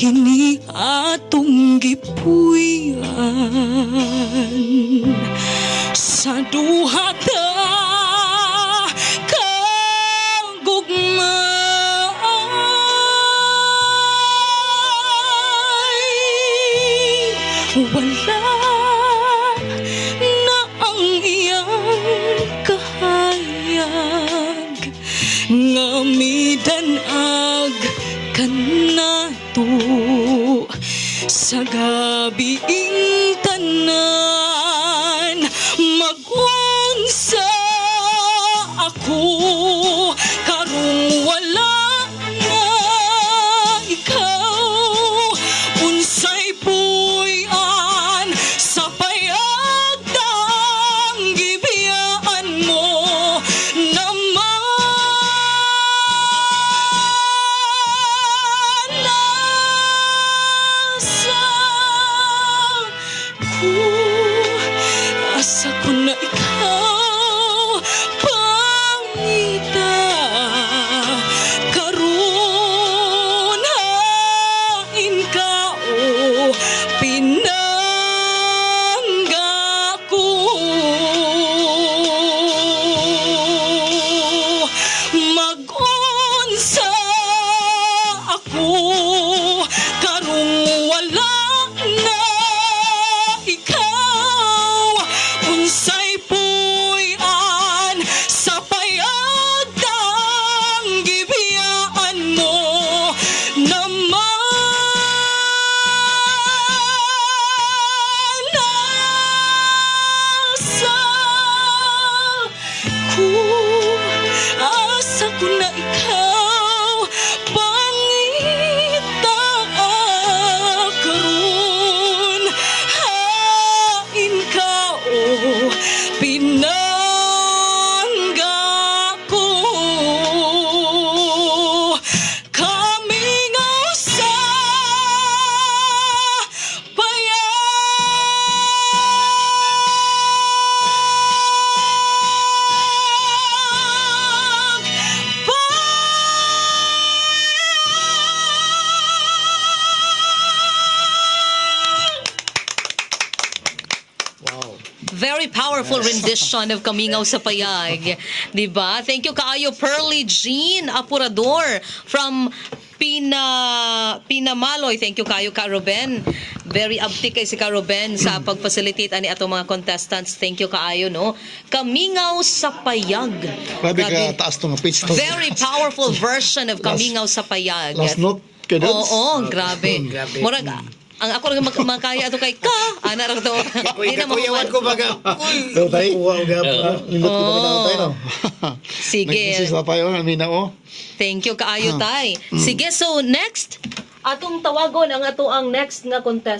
Kini atong gipuy-an sa duha ta kagugmay. Wala na ang iyang kahayag nga midanag kanato sa gabiing tanan. Mag-unsa ako karong wala na ikaw? Unsay puy-an sa payag tang gibiyaan mo naman? Asa ko, asa ko na ikaw pangita karon? Hain ka o pinangga ko? Mag-unsa ako karong wala na ikaw? Unsay puy-an sa payag tang gibiyaan mo naman? Asa ko, asa ko na ikaw pangita karon? Hain ka o pinangga ko? Kamingaw sa payag. Wow. Very powerful rendition of Kamingaw sa Payag. 'Di ba? Thank you kaayo, Pearly Jean Apurador from Pinamaloy. Thank you kaayo, Ka Ruben. Very abtik kay si Ka Ruben sa pag-facilitate ani atong mga contestants. Thank you kaayo, no. Kamingaw sa Payag. Grabe ka taas to nga pitch to. Very powerful version of Kamingaw sa Payag. Last note cadence. Oo, grabe. Grabe. Murag ang ako ra makaya ato kay ka. Ana ra to. Uy, Di na kakuyawan mahuman. ko baga. Uy, So, tay? kuha og gapon. Nindot ko na tayo, no? Sige. Nag-insist na tayo, amina oh. Thank you kaayo, tay. Sige, so next atong tawagon ang ato ang next nga contest.